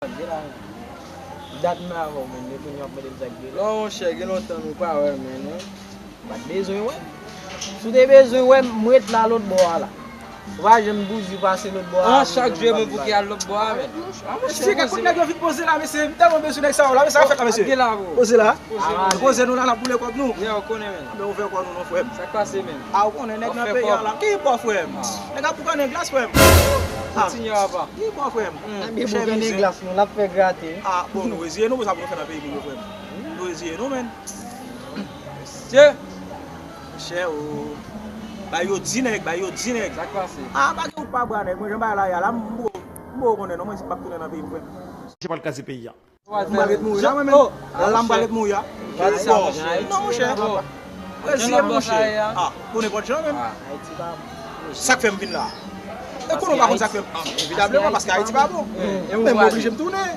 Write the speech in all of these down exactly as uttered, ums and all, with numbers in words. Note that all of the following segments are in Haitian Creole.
Gade la, men. Dat m avè w, men, depi kounye a w ap mande m sa k gen la. Non, monchè, gen lontan nou pa wè, men, non. M pa t bezwen wè m. Si w te bezwen wè m, m ret la lòt bò a la. Ou pa janm bouzi pase lòt bò a. Ah, chak jou e mwen pou ki al lòt bò a, men. Ah, monchè, mesye, gad kote nèg yo vin poze la, mesye. M tèlman bezwen nèg sa yo la, mesye, sa k ap fèt la, mesye. Gade la, bro. Poze la. Poze nou la. Poze nou la, n ap boule kòb nou. Yeah, ou konnen, men. Men ou fè kò nou non, frè m. Sa k pase, men? Ah, ou konnen nèg nan peyi a la. Ki bò, frè m? Nèg ap boukannen glas, frè m. Ah. Kontinye, apa. Ki bò, frè m? Ebyen, boukannen glas, non, l ap fè grate. Ah, bon, nou reziye nou pou sa pou nou fè nan peyi moun yo, frè m. Nou reziye nou, men. Mesye. Monchè, o. Ba yo di nèg, ba yo di nèg. Sa k pase? Ah, pa gen wout pa bwa nèg. Mwen, jan bagay la ye a la, m bo, m bo konnen non, mwen di m p ap tounen nan peyi m, frè m. Se pa l kraze peyi a. M pral ret mouri la, mwen menm. La, la, m pral ret mouri a. Bon, non, monchè. Reziye m, monchè. Ah, pou nenpòt jan, menm. Sa k fè m vin la. E konnen w pa konn sa k fè m. Ah, evidableman, paske Ayiti pa bon. Men m oblije m tounen.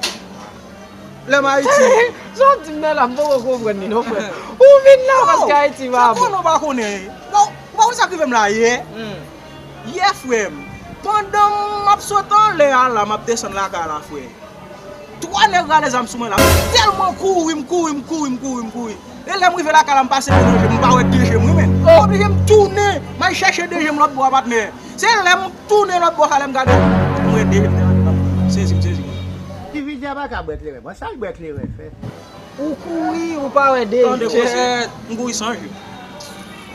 Lè m Ayiti. Sa w di m nan la, m poko konprann li non, frè. Ou vin la paske Ayiti pa bon. Sa konnen w pa konnen. Bon, ou pa konn sa k rive m la yè. Yè, frè m. Pandan m ap sot anlè a la, m ap desann lakay la, frè. Twa nèg rale zam sou mwen la. M tèlman kouri, m kouri, m kouri, m kouri, m kouri. E lè m rive lakay la, m pase de je m, m pa wè de je m, wi, men. M oblije m tounen, m al chèche de je m lòt bò a, patnè. Se lè m tounen lòt bò sa, lè m gade, m wè de je m te rale la. Sezi m, sezi m. Ti vidya pa ka bwè kleren. Bon, sa l bwè kleren fè? Ou kouri, ou pa wè de je. Tande koze, m kouri san je.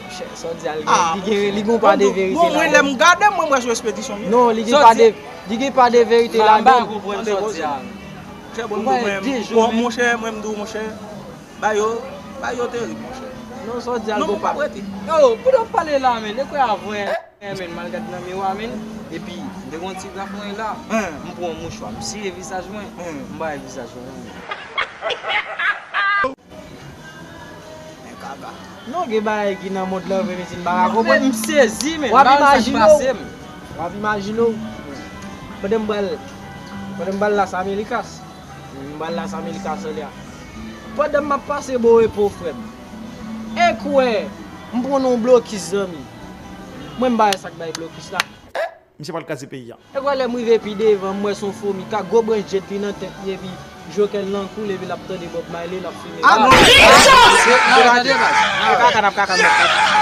Monchè, sa w di a, li gen, li gen, li gen yon pa de verite la. Bon, mwen, lè m gade, mwen, m wè sou ekspedisyon m ye. Non, li gen pa de, li gen pa de verite la. M pa konprann sa w di a. Monchè, bon, mwen, bon, monchè, mwen, m di w, monchè, ba yo, ba yo terib, monchè. Non, sa w di a, non, m p ap rete. Yo, pou w pale la, men, de kwè avwen. Eh, men, m al gad nan miwa, men. Epi, m te gen yon ti gaf mwen la. M pran yon mouchwa, m siye vizaj mwen. M bay vizaj mwen. Men kaka. Non, gen bagay ki nan mond lan vre, mesye, m pa ka konprann. M sezi, men. W ap imajine w. W ap imajine w. Pandan m pral, pandan m pral Las Américas. M pral Las Américas anlè a. Pandan m ap pase bò repo, frè m. E kwè, m pran yon blokis, zanmi. Mwen, m pa wè sa k bay blokis la. Misye pral kraze peyi a. E kwè lè m rive pi devan, m wè se yon fomi k ak gwo branch djed li nan tèt li, epi jokè l nan kou l, epi l ap tande Bob Marley, l ap fimen. Ah, non. Se, se pa de baz. E kaka n ap kaka, n ap kaka.